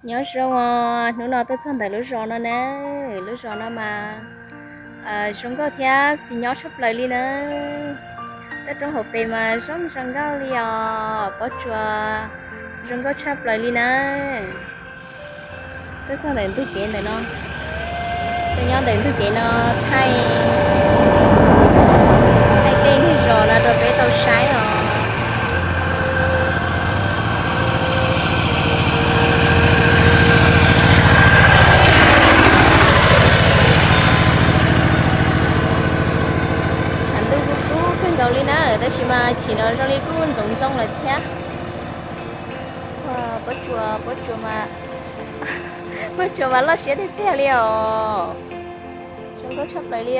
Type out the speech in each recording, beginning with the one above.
Nyob zoo os, hnub no tuaj txog ntawm lub zos no na, lub zos no mas zoo nkauj thiab xis nyob tshaj plaws li na. Toj roob hauv pes mas zoo zoo nkauj li os, pob tsuas zoo nkauj tshaj plaws li na. Tuaj txog ntawm ntug kev ntawm no, tuaj nyob ntawm ntug kev no thaij, thaij tej niag zos no rau peb tau saib os. Tshav ntuj kuj kub kawg nkaus li na, tab sis mas chim no zoo li kuj ntxoov ntxoo lawm thiab. Pob tsuas, pob tsuas mas, pob tsuas mas loj siab tiag tiag li os. Zoo nkauj tshaj plaws li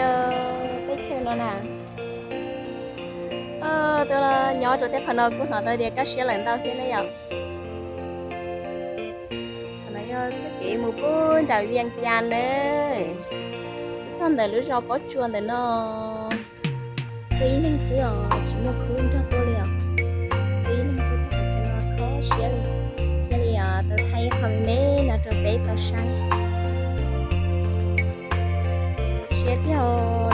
teb chaws no na. Tuaj nyob rau tej qhov no kuj hnov tau tias kaj siab lawm ntau thiab na yom. Qhov no yog txoj kev mus puag nram Vias Cas na. Txog ntawm lub zos pob tsuas ntawm no, tuaj ib leeg xwb os, tsis muaj khub nrog tuaj li os. Tuaj ib leeg tuaj txog qhov chaw no kho siab li, thiaj li tau thaij ib qho me me no rau peb tau saib. Siab tiag,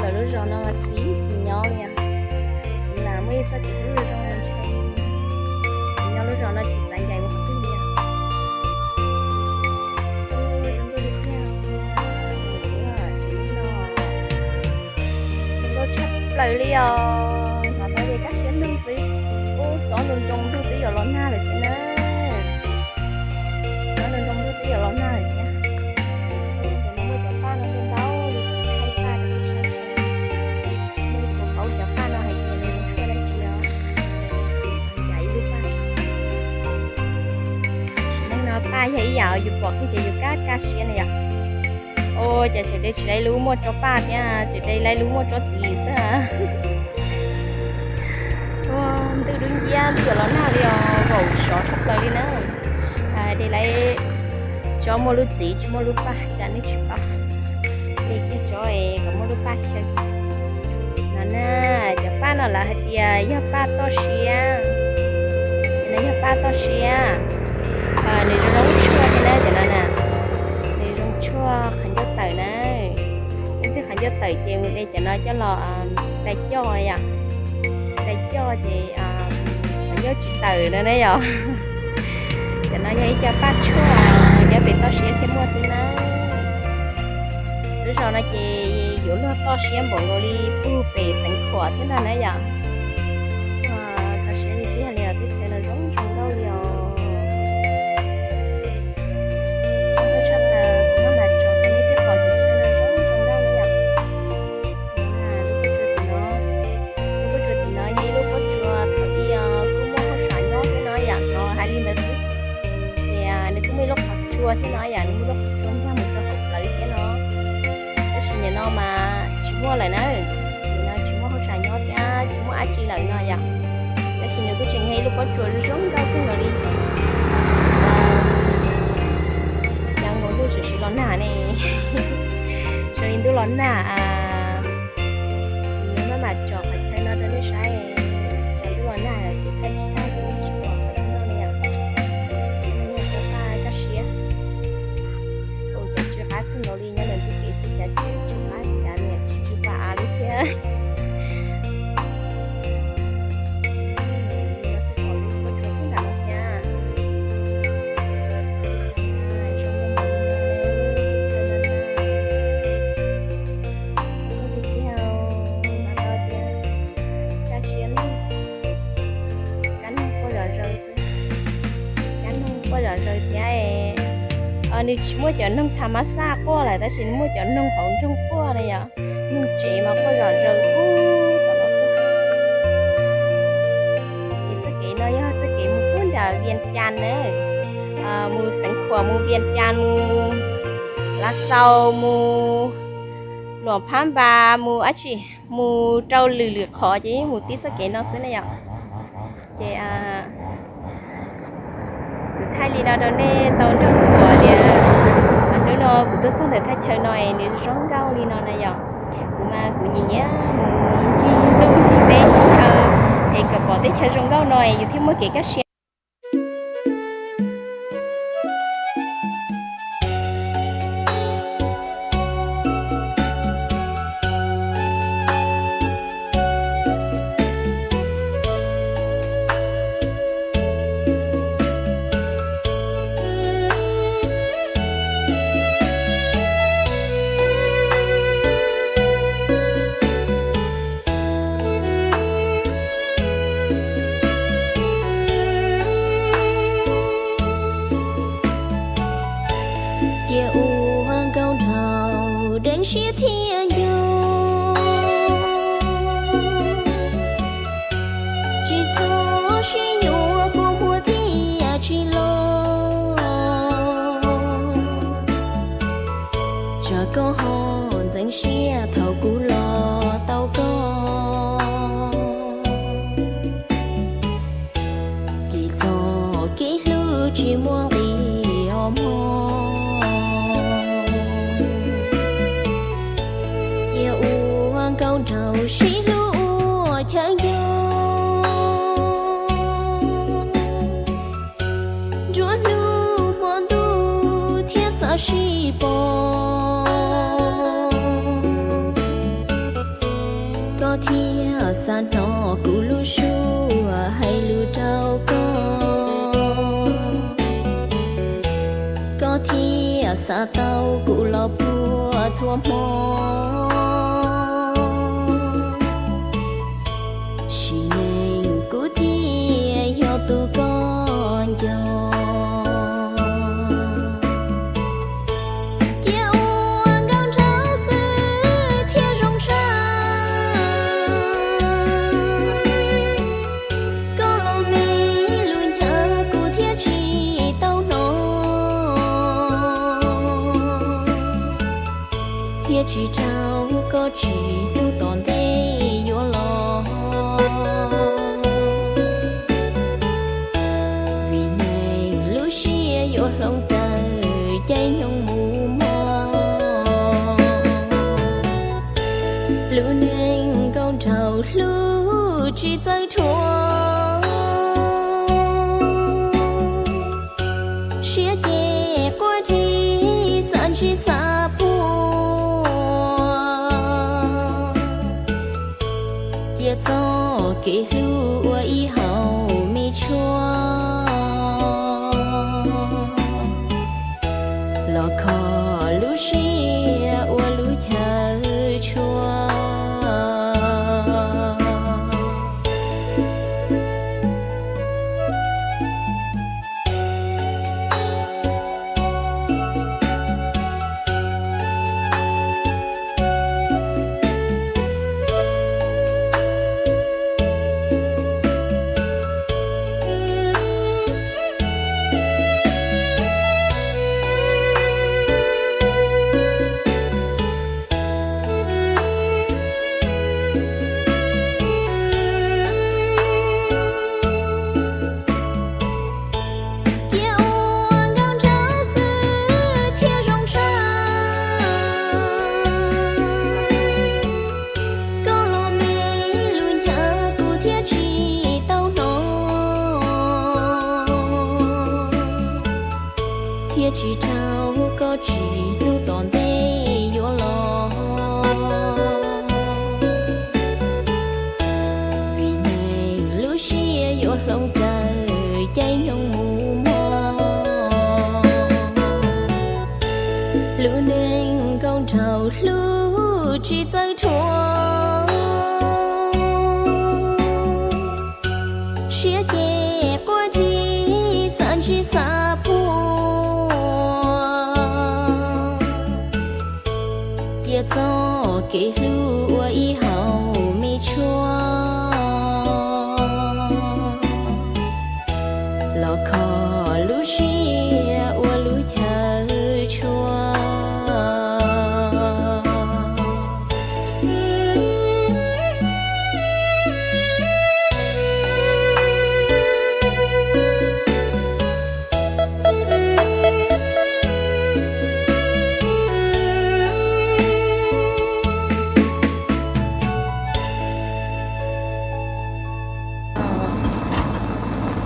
lawv lub zos no mas xis xis nyob li os. Kuv lam muaj ib txoj kev hlub zoo zoo ntshe nyob lub zos no tsis xav ncaim mus qhov twg li os. Zoo nkauj tshaj plaws li os, hnov tau tias kaj siab lug xwb. Ub, xob nroo nroo ntuj twb yuav los nag lawm thiab na. Xob nroo nroo ntuj twb yuav los nag lawm thiab. Ntawm no muaj cov paj no ntau ntau li, thaij paj rau peb saib seb. Muaj ib tug paub cov paj no hais tias nws zoo tshuaj dab tsi os. Ncaim ib lub paj. Sim neej no paj yog ib yam yus pom kiag ces yus kaj kaj siab na yom. Ua cas tseem de tsis laib lub muaj tsob paj thiab, tseem de laib lub muaj tsob txiv xwb. Ua, ntuj dub nciab, ntuj yuav los nag li os, vaum sov tshaj plaws li na. De laib tsob muaj lub txiv tsis muaj lub paj, tsam nej tsis paub. De kiag tsob es kom muaj lub paj xyaw. No na, cov paj no lawv hais tias yog paj toj siab. Ces no yog paj toj siab. Nws zoo zoo tshuaj thiab na, cov no na. Nws zoo tshuaj qhov ncauj tawm na. Leej twg qhov ncauj tawm ces mus de cov no coj los dai coj yom. Dai coj ces qhov ncauj tsis tawm no na yom. Cov no yog ib co paj tshuaj nyob pem toj siab thiaj muaj xwb na. Lub zos no ces yuav luag toj siab npaum nkaus li puag pem Xeev Khuam thiab ntag na yom. Toj siab li tiag li os, teb chaws no zoo zoo nkauj li os. Zoo nkauj tshaj plaws, kuv maj mam tsom rau nej thiaj pom teb chaws no zoo zoo nkauj li yom. Lub pob tsuas tim no, lub pob tsuas tim no yog ib lub pob tsuas thaum ub kuj muaj hauj sam nyob thiab no yom, no hais li ntawd xwb. Ces nws kuj muaj ib lub qhov tsua thiab no yom, nws muaj lub qhov tsua nkag mus rau hauv plawv thiab no. Tab sis nim no mas tsis muaj lawm na, nim no tsis muaj hauj sam nyob thiab tsis muaj dab tsi lawm no yom. Tab sis nws kuj tseem yog ib lub pob tsuas zoo nkauj kawg nkaus li. Cas nkaus ntuj tseem siv los nag ne, zoo li ntuj los nag. Nws maj mam tsom qhov chaw no rau nej saib, tsam ntuj los nag kuv thaij tsis tag ces nej tsis pom qhov chaw no li os. Cov paj kaj siab, ua cov tsw qab kawg nkaus li, nyob ntawm ntug kev xwb cas tsw qab cas niam tsw tsw pa av li thiab. Kaj siab, kab noog quaj zom zaws xwb. Kab noog quaj zom zaws thiab. Nws tsis muaj cov noog tha mab xaj quaj lawm tab sis nws muaj cov noog hauv nroog quaj na yom. Noog tsev mas quaj zom zaws puag tom no tuaj. Ces txoj kev no yog txoj kev mus puag nram Vias Cas na, mus Xeev Khuam mus Vias Cas mus Lav Xaus mus Luam Phab Npas mus dab tsi, mus rau lwm lwm qhov ces yeej mus tib txoj kev no xwb na yom. Ces kuv thaij li no rau nej tau nrog kuv pom tias hnub no kuv tuaj txog ntawm thaj chaw no es nws zoo nkauj li no na yom. Kuv mas kuv nyiam nyiam mus ncig ntuj ncig teb ncig chaw es kom pom teb chaws zoo nkauj no es yus thiaj muaj kev kaj siab. siab thiab nco, tsis txhob sib yuav kua muag thiaj tsis los. Tsam koj ho ntxeev siab thaum kuv los tau koj, ces txoj kev hlub tsis muaj nqis os mog. Cia ua nkauj nraug sib hlub ua chaw nco, nruab hnub hmo ntuj thiaj xav sib pom. Koj thiaj xav hnov kuv lub suab hais lus rau koj, koj thiaj xav tau kuv los puag txhua hmo. Sim neej kuv thiaj yog tus koj nco, cia ua nkauj nraug xwb thiaj zoo tshaj. Koj los me lus nchaw kuv thiaj tsis tau hnov, thiaj tsis raug koj tsim hnub tom ntej yuav los. Vim neeg lub siab yuav hloov raws caij nyoog mus mog. Lub neej nkauj nraug hlub tsis txawj dhuav, siab ces quaj dhi xav ntsib xav puag. Cia txoj kev hlub ua ib hau me tshuaj, los kho lub siab ua lub chaw tshua. Cia ua nkauj nraug xwb thiaj zoo tshaj. Koj los me lus nchaw kuv thiaj tsis tau hnov, thiaj tsis raug koj tsim hnub tom ntej yuav los. Vim neeg lub siab yuav hloov raws caij nyoog mus mog. Lub neej nkauj nraug hlub tsis txawj dhuav, siab ces quaj dhi xav ntsib xav puag. Cia txoj kev hlub ua ib hau me tshuaj, los kho lub siab ua lub chaw tshua.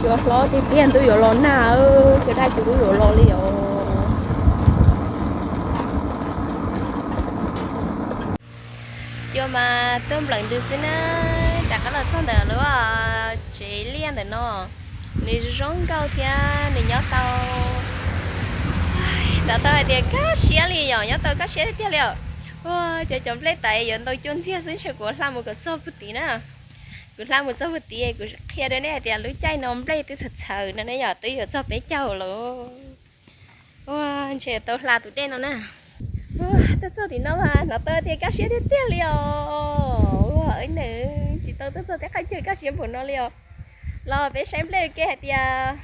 Cua hlob tiag tiag, ntuj yuav los nag, cua daj cua dub yuav los li os. Cua mas tuaj nplawm ntws xwb na. Rov qab los txog ntawm lub tsev liaj ntawm no, nws zoo nkauj thiab nws nyob tau. Nov tau hais tias kaj siab li yom, nyob tau kaj siab tiag tiag li os. Ua cov cov nplej taiv yuav ntau cuaj ntxiag xwb ntshe kuv hla mus kom txog puag tid na. Kuv hla mus txog puag tid kuv qhia rau nej hais tias lub caij no nplej twb txhaws txhaws no ne yom, twb yuav txog peb caug lawm. Ua ntshe tau hla tus dej no na. Tuaj txog tim no mas hnov tau tias kaj siab tiag tiag li os. Ua, nws tsis tau tuaj txog tej qhov chaw kaj siab npaum no li os. Los peb saib nplej ua ke hais tias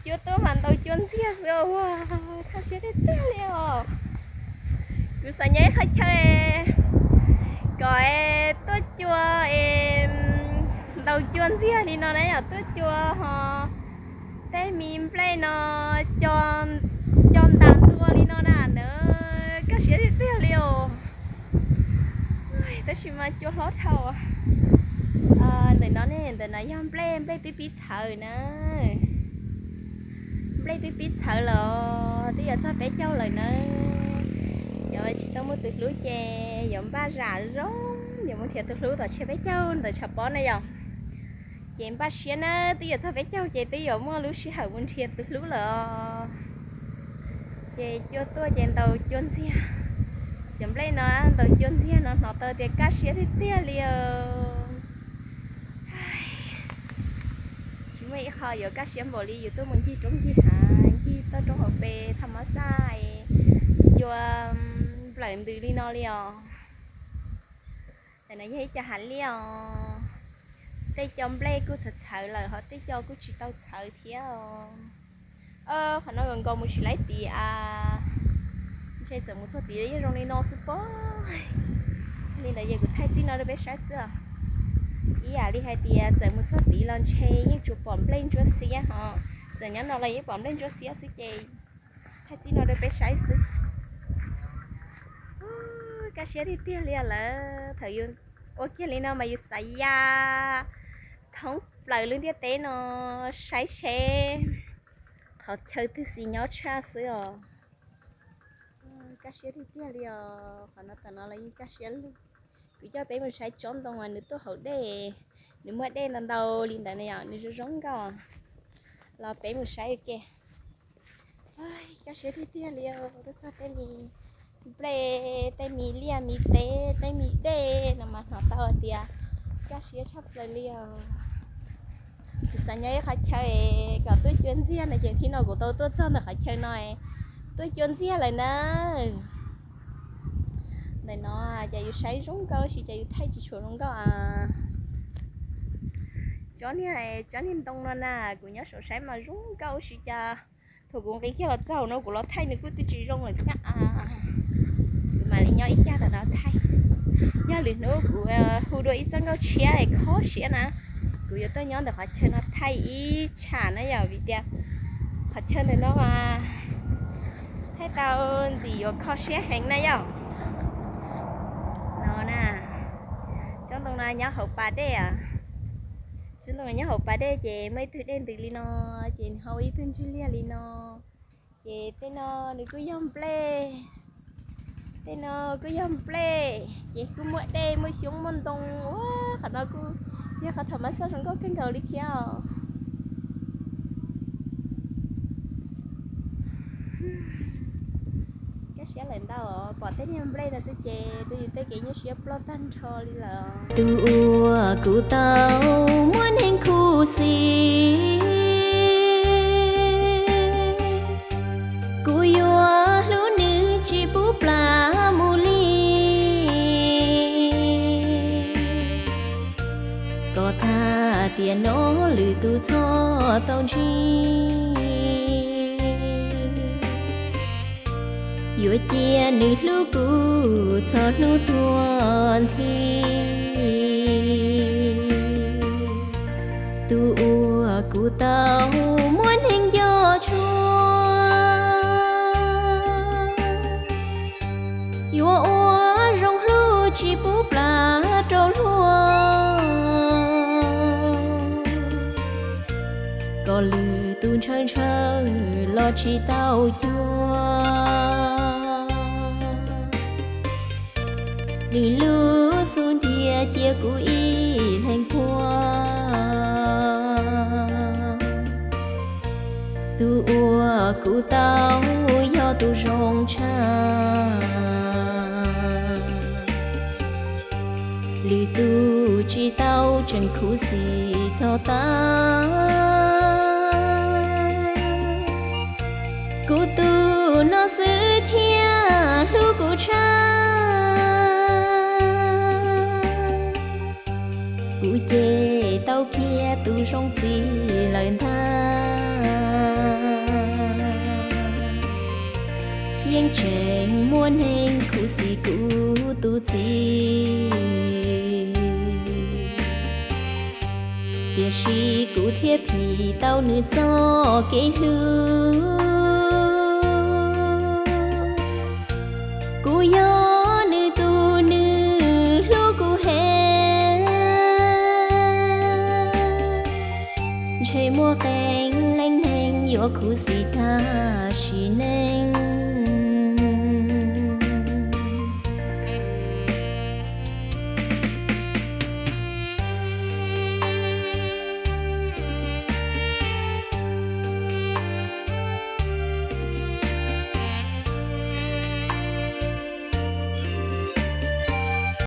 cua tuaj mas ntaus cua ntxiag xwb os. Ua, kaj siab tiag tiag li os. Kuv xav nyob ib qhov chaw kom tuaj cua es ntaus cua ntxiag li no na yom, tuaj cua ho tej me nplej no co ntas ntua li no na na, kaj siab tiag tiag li os. Tab sis mas cua hlob dhau. Ntawm no ne, ntawm no yog nplej, nplej twb pib txhawv na. Nplej twb pib txhawv lawm, twb yuav txog peb caug lawm na. Cov tsis tau muaj tus hlub ces yuav npaj zam zoo, yuav mus nrhiav tus hlub tom tshiab peb caug ntawm tshav pob na yom. Ces npaj siab na, twb yuav txog peb caug ces twb yuav muaj lub sij hawm mus nrhiav tus hlub lawm os. Ces cua tuaj ces ntaus cua ntxiag. Cov nplej no ntaus cua ntxiag no hnov tau tias kaj siab tiag tiag li os. Tsis muaj ib qho yuav kaj siab npaum li yus tuaj mus ncig roob ncig hav, ncig toj roob hauv pes tham mab xaj, cua nplawm ntws li no li os. Ntawm no yog ib co hav liaj os. Tej co nplej kuj txhawv txhawv lawm ho tej co kuj tsis tau txhawv thiab os. Qhov no nkaus mus tsis laib tid a. Ntshe txawm mus txog tid yeej zoo li no xwb pob. Li ntawd ces kuv thaij txij no rau peb saib xwb os. Ib yam li hais tias txawm mus txog tid los ntshe yeej tsuas pom nplej ntsuab xiab ho. Txawm nyob no los yeej pom nplej ntsuab xiab xwb ces thaij txij no rau peb saib xwb. Kaj siab tiag tiag li os lawm, thaum yus ua kiag li no mas yus xav ya thoob plaws lub ntiaj teb no saib seb qhov chaw twg xis nyob tshaj xwb os. Kaj siab tiag tiag li os, qhov no tam no los yeej kaj siab lug. Kuv coj peb mus saib tsob ntoo uas nws tuaj hauv dej, nws muaj dej ntau ntau li ntawd na yom, nws zoo zoo nkauj. Los peb mus saib ua ke. Kaj siab tiag tiag li os, tuaj txog tej me nplej, tej me liaj me teb, tej me dej no mas hnov tau tias kaj siab tshaj plaws li os. Kuv xav nyob ib qhov chaw kom tuaj cua ntxiag no ces thaum no kuv tau tuaj txog ntawm qhov chaw no, tuaj cua ntxiag lawm na. Ntawm no ces yus saib zoo nkauj tab sis ces yus thaij tsis tshua zoo nkauj a. Tsob niag, tsob niag ntoo no na, kuv nyob saum saib mas zoo nkauj tab sis cas thaum kuv nqis kiag los txog no kuv los thaij nws kuj twb tsis zoo lawm thiab a. Kuv mam li nyob ib cag tam no thaij. Yog lwm hnub kuv hu dua ib txoj nkauj tshiab es kho siab na, kuv yuav tuaj nyob ntawm qhov chaw no thaij ib tsham na yom, vim tias qhov chaw ntawm no mas thaij tau ntxim yuav kho siab heev na yom. No na, tsob ntoo no nyob hauv pas dej. Tsob ntoo no nyob hauv pas dej ces muaj ib tug dej ntws li no, ces nws ho ua ib tug ntswg liag li no. Ces tej no nws kuj yog nplej, tej no kuj yog nplej, ces kuj muaj dej muaj xyoob muaj ntoo. Ua, qhov no kuj yog qhov tham mab xaj zoo nkauj kawg nkaus li thiab os. Kaj siab lawm ntau, pom tej niag nplej no xwb ces rau yus tej kev nyuaj siab ploj tag nrho li lawm. Tus uas kuv tau muab neeg khuv xim, kuv yuav hlub nws tsis pub plam mus li. Kom tag tiam no lwm tus txhob tau ntsib, yuav cia nws hlub kuv txog hnub tuag nthi. Tus uas kuv tau muab neeg nco tshua, yuav ua zoo hlub tsis pub plam rau luag. Kom lwm tus ntshaw ntshaw los tsis tau cuag, nws lub xub ntiag cia kuv ib leeg puag. Tus uas kuv tau yog tus zoo tshaj, lwm tus tsis tau tseem khuv xim txog tas. Kuv tus no xwb thiaj hlub kuv tshaj. Kuv ces tau kiag tus zoo txiv lawm ntag. Yeej tseem muaj neeg khuv xim kuv tus txiv, tiam sis kuv thiaj phim tau nws txoj kev hlub. Kuv yog nws tus, nws hlub kuv heev. Ntshe muaj qee leej neeg yuav khuv xim tag sim neej.